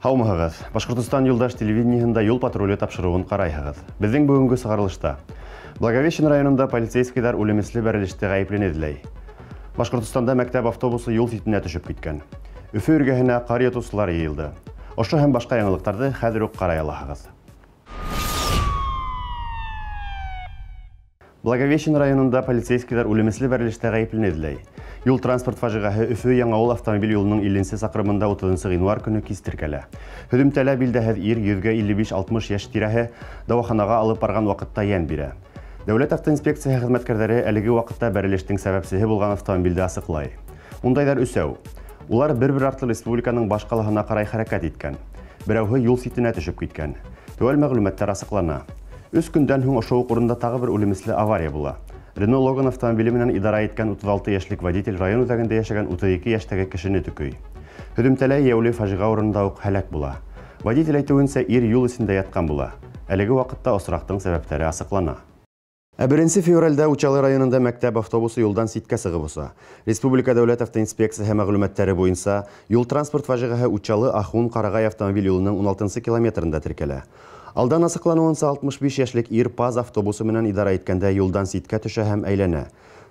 Һаумыһығыҙ! Башҡортостан юлдаш телевидениеһында юл патруле тапшырыуын ҡарайһығыҙ. Беҙҙең бөгөнгө сығарылышта Благовещен районында полицейскийҙар үлемесле бәрелеште ғәйеплен эҙләй. Башҡортостанда мәктәп автобусы юл ситенә төшөп киткән. Өфө эргәһенә ҡар йотоусылар йыйылды. Ошо һәм башҡа яңылыҡтарҙы хәҙер үк ҡарай алаһығыҙ. Благовещен районында полицейскийҙар үлемесле бәрелештә ғәйеплен эҙләй. Юл транспорт фажиғәһе Өфө Яңауыл автомобиль юлының 50-нсе саҡрымында 30 ғинуар көнө кис теркәлә. Һөҙөмтәлә билдәһеҙ ир йөҙгә 55-60 йәш тирәһе дауаханаға алып барған ваҡытта йән бирә. Дәүләт автоинспекцияһы хеҙмәткәрҙәре әлеге ваҡытта бәрелештең сәбәпсеһе булған автомобилде асыҡлай. Ундайҙар өсәү. Улар бер-бер артлы республиканың баш ҡалаһына ҡарай хәрәкәт иткән. Берәүһе юл ситенә төшөп киткән. Теүәл мәғлүмәттәр асыҡлана. Өс көндән һуң ошо уҡ урында тағы бер үлемесле авария була. Рено Логан автомобиле менән идара иткән 36 йәшлек водитель район үҙәгендә йәшәгән 32 йәштәге кешене төкөй. Һөҙөмтәлә йәйәүле фажиға урынында уҡ һәләк була. Водитель әйтеүенсә, ир юл эсендә ятҡан була. Әлеге ваҡытта осраҡтың сәбәптәре асыҡлана. Ә 1 февралдә Учалы районында мәктәп автобусы юлдан ситкә сығып оса. Республика дәүләт автоинспекцияһы мәғлүмәттәре буйынса, юл транспорт фажиғәһе Учалы Ахун Ҡарағай автомобиль юлының 16 километрында теркәлә. Алдан асыҡланыуынса, 65 йәшлек ир ПАЗ автобусы менән идара иткәндә юлдан ситкә төшә һәм әйләнә.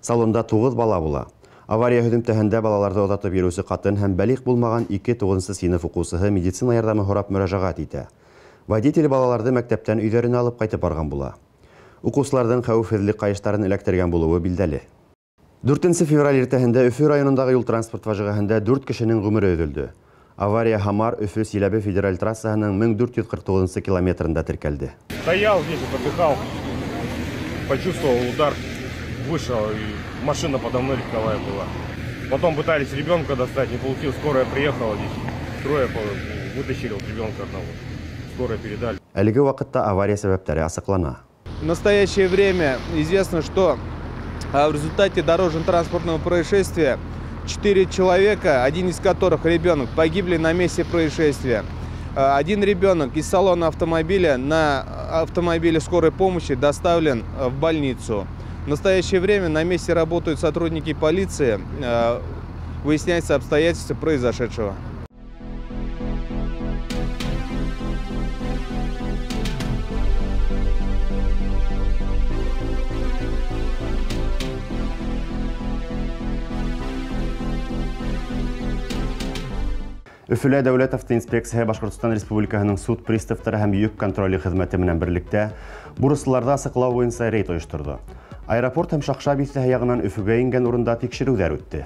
Салонда 9 бала була. Авария һөҙөмтәһендә балаларҙы оҙатып йөрөүсе ҡатын һәм бәлиғ булмаған 2 9-нсы синыф уҡыусыһы медицина ярҙамы һорап мөрәжәғәт итә. Водитель балаларҙы мәктәптән өйҙәренә алып ҡайтып барған була. Уҡыусыларҙың хәүефһеҙлек ҡайыштарын эләктергән булыуы билдәле. 4 февраль иртәһендә Өфө районындағы юл транспорт фажиғәһендә 4 кешенең ғүмере өҙөлдө. Авария Һамар Өфө Силәбе федераль трассаһының 1449 километрында теркәлде. Стоял здесь, подыхал, почувствовал удар, вышел, и машина подо мной легковая была. Потом пытались ребенка достать, не получилось, скорая приехала здесь. Трое вытащили вот ребенка одного, скорая передали. Әлеге ваҡытта авария сәбәптәре асыҡлана. В настоящее время известно, что в результате дорожно-транспортного происшествия 4 человека, один из которых ребенок, погибли на месте происшествия. Один ребенок из салона автомобиля на автомобиле скорой помощи доставлен в больницу. В настоящее время на месте работают сотрудники полиции, выясняются обстоятельства произошедшего. Өфөлә дәүләт автоинспекцияһы Башҡортостан Республикаһының суд приставтары һәм йөк контроле хеҙмәте менән берлектә бурыслыларҙы асыҡлау буйынса рейд ойошторҙо. Аэропорт һәм Шаҡша биҫтәһе яғынан Өфөгә ингән урында тикшереүҙәр үтте.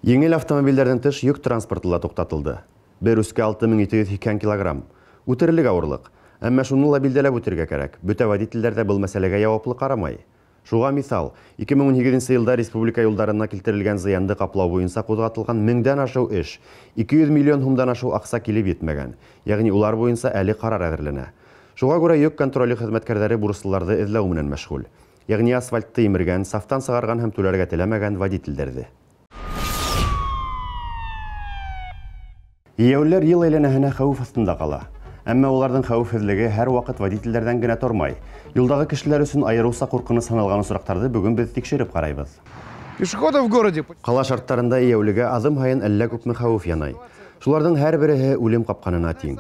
Еңел автомобилдәрҙән тыш йөк транспорты ла туҡтатылды. Бер өскә 6280 килограмм. Үтерлек ауырлыҡ. Әммә шуны ла билдәләп үтергә кәрәк. Бөтә водителдәр ҙә был мәсьәләгә яуаплы ҡарамай. Шуға миҫал, 2018 йылда республика юлдарына килтерелгән зыянды ҡаплау буйынса ҡуҙғатылған 1000-дән ашыу эш, 200 миллион һумдан ашыу аҡса килеп етмәгән. Йәғни улар буйынса әле ҡарар әҙерләнә. Шуға күрә йөк контроле хеҙмәткәрҙәре бурыслыларҙы эҙләү менән мәшғүл. Йәғни асфальтты емергән, сафтан сығарған һәм түләргә теләмәгән водителдәрҙе. Йәйәүлеләр йыл әйләнәһенә хәүеф аҫтында ҡала. Әммә уларҙың хәүефһеҙлеге һәр ваҡыт водителдәрҙән генә тормай. Юлдағы кешеләр өсөн айырыуса ҡурҡыныс һаналған осраҡтарҙы бөгөн беҙ тикшереп ҡарайбыҙ. Пешеходов в городе. Ҡала шарттарында йәйәүлегә аҙым һайын әллә күпме хәүеф янай. Шуларҙың һәр береһе үлем ҡапҡанына тиң.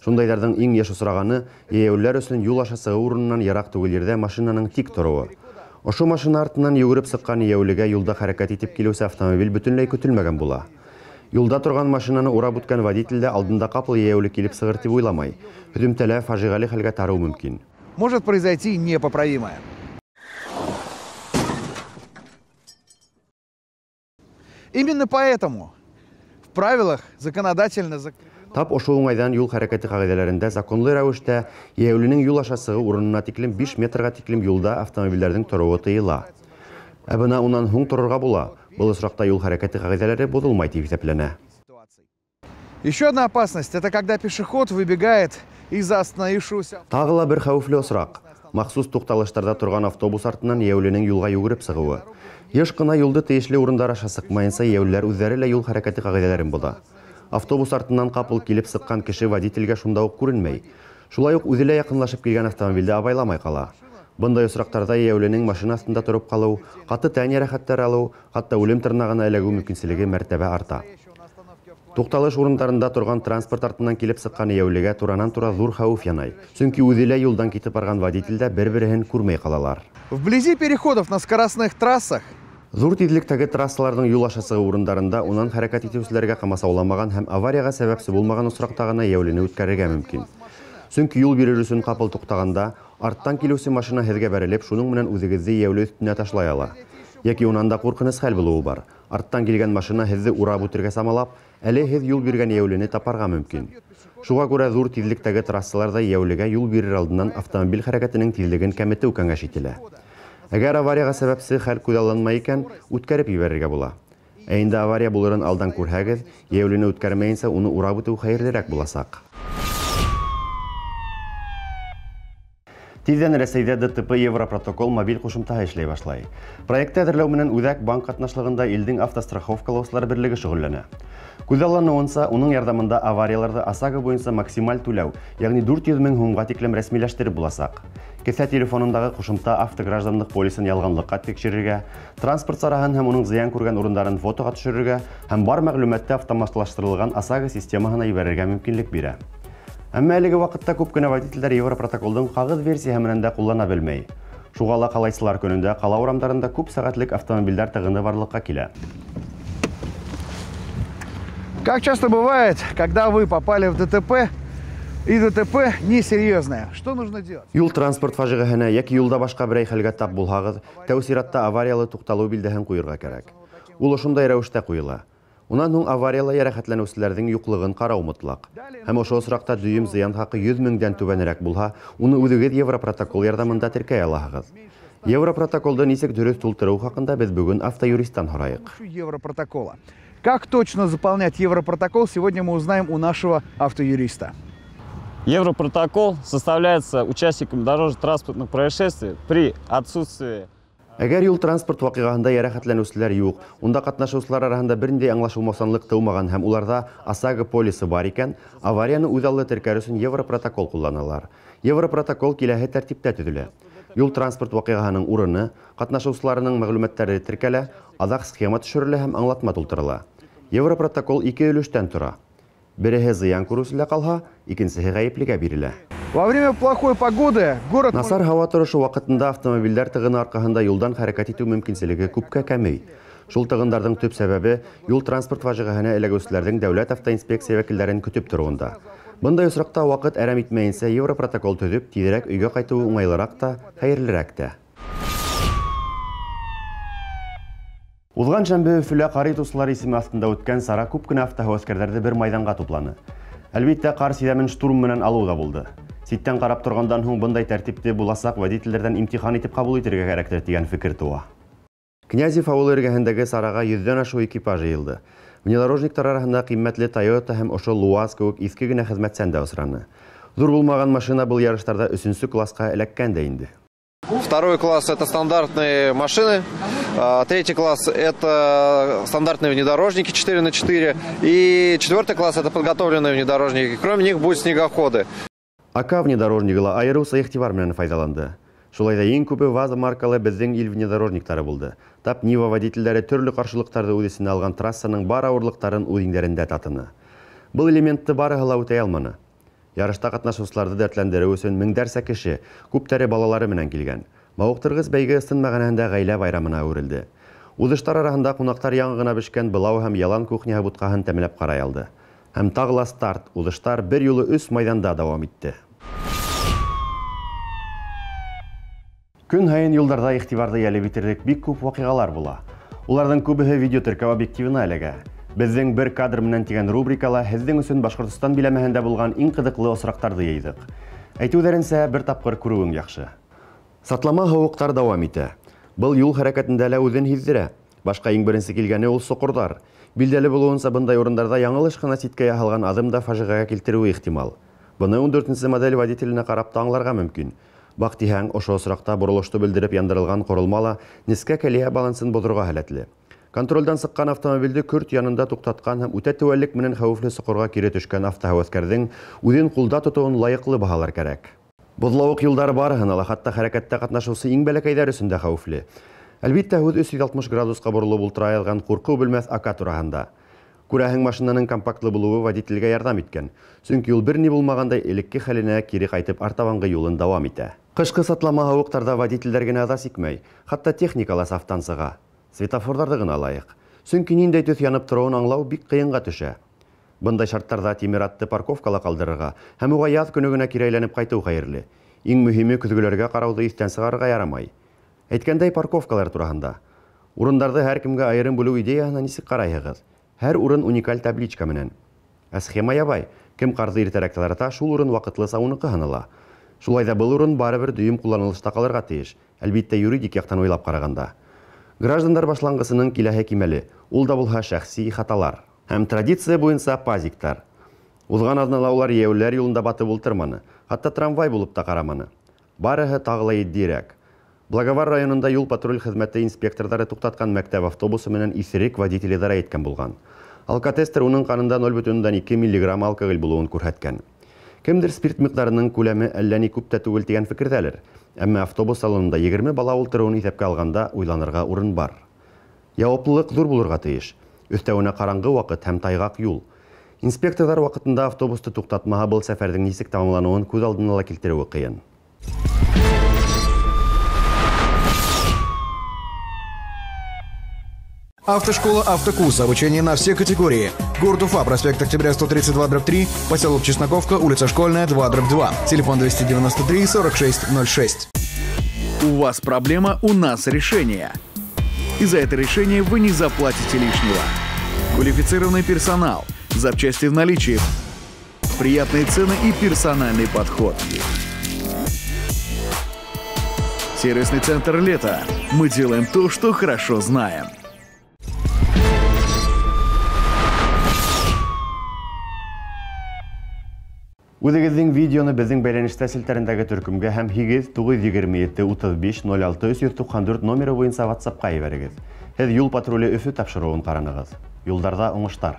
Шундайҙарҙың иң йыш осрағаны йәйәүлеләр өсөн юл аша сығыу урынынан йыраҡ түгел ерҙә машинаның тик тороуы. Ошо машина артынан йүгереп сыҡҡан йәйәүлегә юлда хәрәкәт итеп килеүсе автомобиль бөтөнләй көтөлмәгән була. Юлда торған машинаны урап үткән водитель дә алдында ҡапыл йәйәүле килеп сығыр тип уйламай. Һөҙөмтәлә фажиғәле хәлгә тарыу мөмкин. Может произойти непоправимое. Именно поэтому в правилах законодательно закреплено. Тап ошо уңайҙан юл хәрәкәте ҡағиҙәләрендә законлы рәүештә йәйәүленең юл аша сығыу урынына тиклем 5 метрға тиклем юлда автомобилдәрҙең тороуы тыйыла. Ә бына унан һуң торорға була. Был осраҡта юл хәрәкәте ҡағиҙәләре боҙолмай тип иҫәпләнә. Еще одна опасность – это когда пешеход выбегает из-за остановившегося. Тағы ла бер хәүефле осраҡ. Махсус туҡталыштарҙа торған автобус артынан йәйәүленең юлға йүгереп сығыуы. Йыш ҡына юлды тейешле урындар аша сыҡмайынса йәйәүлеләр үҙҙәре лә юл хәрәкәте ҡағиҙәләрен боҙа. Автобус артынан ҡапыл килеп сыҡҡан кеше водителгә шунда уҡ күренмәй. Шулай уҡ үҙе лә яҡынлашып килгән автомобилде абайламай ҡала. Бындай осраҡтарҙа йәйәүленең машина аҫтында тороп ҡалыу, ҡаты тән йәрәхәттәре алыу, хатта үлем тырнағына эләгеү мөмкинселеге мәртәбә арта. Туҡталыш урындарында торған транспорт артынан килеп сыҡҡан йәйәүлегә туранан-тура ҙур хәүеф янай. Сөнки үҙе лә юлдан китеп барған водитель дә бер-береһен күрмәй ҡалалар. Вблизи переходов на скоростных трассах. Ҙур тиҙлектәге трассаларҙың юл аша сығыу урындарында унан хәрәкәт итеүселәргә ҡамасауламаған һәм аварияға сәбәпсе булмаған осраҡта ғына йәйәүлене үткәрергә мөмкин. Сөнки юл бирер өсөн ҡапыл туҡтағанда арттан килеүсе машина һеҙгә бәрелеп, шуның менән үҙегеҙҙе йәйәүле өҫтөнә ташлай ала. Йәки унан да ҡурҡыныс хәл булыуы бар. Арттан килгән машина һеҙҙе урап үтергә самалап, әле һеҙ юл биргән йәйәүлене тапарға мөмкин. Шуға күрә ҙур тиҙлектәге трассаларҙа йәйәүлегә юл бирер алдынан автомобиль хәрәкәтенең тиҙлеген кәметеү кәңәш ителә. Әгәр аварияға сәбәпсе хәл күҙалланмай икән, үткәреп ебәрергә була. Ә инде авария булырын алдан күрһәгеҙ, йәйәүлене үткәрмәйенсә уны урап үтеү хәйерлерәк буласаҡ. Тиҙҙән Рәсәйҙә ДТП Европротокол мобиль ҡушымтаһы эшләй башлай. Проектты әҙерләү менән Үҙәк банк ҡатнашлығында илдең автостраховкалаусылар берлеге шөғөлләнә. Күҙалланыуынса, уның ярҙамында аварияларҙы ОСАГО буйынса максималь түләү, йәғни 400 мең һумға тиклем рәсмиләштереп буласаҡ. Кеҫә телефонындағы ҡушымта автогражданлыҡ полисын ялғанлыҡҡа тикшерергә, транспорт сараһын һәм уның зыян күргән урындарын фотоға төшөрөргә һәм бар мәғлүмәтте автоматлаштырылған ОСАГО системаһына ебәрергә мөмкинлек бирә. Әммә әлеге ваҡытта күп кенә водителдәр Европротоколдың ҡағыҙ версияһы менән дә ҡуллана белмәй. Шуға ла ҡалайсылар көнөндә ҡала урамдарында күп сәғәтлек автомобилдәр тығыны барлыҡҡа килә. Как часто бывает, когда вы попали в ДТП, и ДТП несерьезное. Что нужно делать? Юл транспорт фажиғәһенә йәки юлда башҡа берәй хәлгә тап булһағыҙ, тәү сиратта авариялы туҡталыу билдәһен ҡуйырға кәрәк. Ул ошондай рәүештә ҡуйыла. Унан һуң аварияла йәрәхәтләнеүселәрҙең юҡлығын ҡарау мотлаҡ. Һәм ошо осраҡта дөйөм зыян хаҡы 100 меңдән түбәнерәк булһа, уны үҙегеҙ Европротокол ярҙамында теркәй алаһығыҙ. Европротоколды нисек дөрөҫ тултырыу хаҡында беҙ бөгөн автоюристтан һорайыҡ. Европротокола. Как точно заполнять Европротокол, сегодня мы узнаем у нашего автоюриста. Европротокол составляется участником дорожно-транспортных происшествий при отсутствии. Әгәр юл-транспорт ваҡиғаһында йәрәхәтләнеүселәр юҡ, унда ҡатнашыусылар араһында бер ниндәй аңлашылмаусанлыҡ тыумаған һәм уларҙа ОСАГО полисы бар икән, аварияны үҙаллы теркәр өсөн Европротокол ҡулланалар. Европротокол киләһе тәртиптә төҙөлә. Юл-транспорт ваҡиғаһының урыны, ҡатнашыусыларының мәғлүмәттәре теркәлә, аҙаҡ схема төшөрөлә һәм аңлатма тултырыла. Европротокол ике өлөштән тора. Береһе зыян күреүселә ҡалһа, икенсеһе ғәйеплегә бирелә. Во время плохой погоды город... Насар һауа торошо ваҡытында автомобилдәр тығыны арҡаһында юлдан хәрәкәт итеү мөмкинселеге күпкә кәмей. Шул тығындарҙың төп сәбәбе юл-транспорт фажиғәһенә эләгеүселәрҙең дәүләт автоинспекция вәкилдәрен көтөп тороуында. Бындай осраҡта ваҡыт әрәм итмәйенсә Европротокол төҙөп, тиҙерәк өйгә ҡайтыуы уңайлыраҡ та, хәйерлерәк тә. Уҙған шәмбе Өфөлә Ҡар итеүселәр исеме аҫтында үткән сара күп кенә автоһәүәҫкәрҙәрҙе бер майҙанға тупланы. Әлбиттә, ҡар сиҙәмен штурм менән алыу ҙа булды. Ситтән ҡарап торғандан һуң бындай тәртипте буласаҡ водителдәрҙән имтихан итеп ҡабул итергә кәрәктер тигән фекер тыуа. Князев ауылы эргәһендәге сараға 100-дән ашыу экипаж йыйылды. Внедорожниктар араһында ҡиммәтле Toyota һәм ошо ЛУАЗ кеүек иҫке генә хеҙмәтсән дә осраны. Ҙур булмаған машина был ярыштарҙа 3-нсө класҡа эләккән дә инде. Второй класс – это стандартные машины. Третий класс – это стандартные внедорожники 4х4. И четвертый класс – это подготовленные внедорожники. Кроме них будут снегоходы. Ака внедорожнигы ла айырыуса иғтибар менән файҙаланды. Шулай ҙа иң күбе ВАЗ маркалы беҙҙең ил внедорожниктары булды. Тап Нива водителдәре төрлө ҡаршылыҡтарҙы үҙ эсенә алған трассаның бар ауырлыҡтарын үҙ иңдәрендә татыны. Был элементты барыһы ла үтәй алманы. Ярышта ҡатнашыусыларҙы дәртләндереү өсөн меңдәрсә кеше, күптәре балалары менән килгән. Мауыҡтырғыс бәйге ысын мәғәнәһендә ғаилә байрамына әүерелде. Уҙыштар араһында ҡунаҡтар яңы ғына бешкән былау һәм ялан кухняһы бутҡаһын тәмләп ҡарай алды. Һәм тағы ла старт, уҙыштар бер юлы 3 майҙанда дауам итте. Көн һайын юлдарҙа иғтибарҙы йәлеп итерлек бик күп ваҡиғалар була. Уларҙың күбеһе видео теркәү объективына эләгә. Беҙҙең бер кадр менән тигән рубрикала һеҙҙең өсөн Башҡортостан биләмәһендә булған иң ҡыҙыҡлы осраҡтарҙы йыйҙыҡ. Әйтеүҙәренсә, бер тапҡыр күреүең яҡшы. Сатлама һыуыҡтар дауам итә. Был юл хәрәкәтендә лә үҙен һиҙҙерә. Башҡа иң беренсе килгәне ул соҡорҙар. Билдәле булыуынса, бындай урындарҙа яңылыш ҡына ситкә яһалған аҙым да фажиғәгә килтереүе ихтимал. Быны 14-нсе модель водителенә ҡарап та аңларға мөмкин. Баҡтиһәң, ошо осраҡта боролошто белдереп яндырылған ҡоролма ла нескә колея балансын боҙорға һәләтле. Контролдән сыҡҡан автомобилде көрт янында туҡтатҡан һәм үтә теүәллек менән хәүефле соҡорға кире төшкән автоһәүәҫкәрҙең үҙен ҡулда тотоуын лайыҡлы баһалар кәрәк. Боҙлауыҡ юлдары барыһына ла, хатта хәрәкәттә ҡатнашыусы иң бәләкәйҙәр өсөн дә хәүефле. Әлбиттә, һүҙ 360 градусҡа боролоп ултыра яҙған ҡурҡыу белмәҫ АК тураһында. Күрәһең, машинаның компактлы булыуы водителгә ярҙам иткән. Сөнки ул бер ни булмағандай элекке хәленә кире ҡайтып артабанғы юлын дауам итә. Ҡышҡы сатлама һыуыҡтарҙа водителдәр генә ыҙа сикмәй, хатта техника ла сафтан сыға. Светофорҙарҙы ғына алайыҡ. Сөнки ниндәй төҫ янып тороуын аңлау бик ҡыйынға төшә. Бындай шарттарҙа тимер атты парковкала ҡалдырырға һәм уға яҙ көнө генә кире әйләнеп ҡайтыу хәйерле. Иң мөһиме көҙгөләргә ҡарауҙы иҫтән сығарырға ярамай. Әйткәндәй, парковкалар тураһында. Урындарҙы һәр кемгә айырым бүлеү идеяһына нисек ҡарайһығыҙ? Һәр урын уникаль табличка менән. Ә схема ябай. Кем ҡарҙы иртәрәк таҙарта, шул урын ваҡытлыса уныҡы һанала. Шулай ҙа был урын барыбер дөйөм ҡулланылышта ҡалырға тейеш. Әлбиттә, юридик яҡтан уйлап ҡарағанда. Граждандар башланғысының киләһе кимәле. Ул да булһа шәхси ихаталар. Һәм традиция буйынса пазиктар. Уҙған аҙнала улар йәйәүлеләр юлында батып ултырманы. Хатта трамвай булып та ҡараманы. Барыһы тағы ла етдиерәк. Благовар районында юл патруль хеҙмәте инспекторҙары туҡтатҡан мәктәп автобусы менән иҫерек водитель идара иткән булған. Алкотестер уның ҡанында 0,2 миллиграмм алкоголь булыуын күрһәткән. Кемдер спирт миҡдарының күләме әллә ни күп тә түгел тигән фекерҙәлер. Әммә автобус салонында 20 бала ултырыуын иҫәпкә алғанда уйланырға урын бар. Яуаплылыҡ ҙур булырға тейеш. Өҫтәүенә ҡараңғы ваҡыт һәм тайғаҡ юл. Инспекторҙар ваҡытында автобусты туҡтатмаһа, был сәфәрҙең нисек тамамланыуын күҙ алдына ла килтереүе ҡыйын. Автошкола «Автокурс». Обучение на все категории. Город Уфа, проспект Октября, 132/3, поселок Чесноковка, улица Школьная, 2/2. Телефон 293 46 06. У вас проблема, у нас решение. И за это решение вы не заплатите лишнего. Квалифицированный персонал, запчасти в наличии, приятные цены и персональный подход. Сервисный центр «Лето». Мы делаем то, что хорошо знаем. Үҙегеҙҙең видеоны беҙҙең бәйләнештә селтәрендәге төркөмгә һәм 8 927 35 06 394 номеры буйынса WhatsApp-ҡа ебәрегеҙ. Һеҙ юл патруле Өфө тапшырыуын ҡаранығыҙ. Юлдарҙа уңыштар.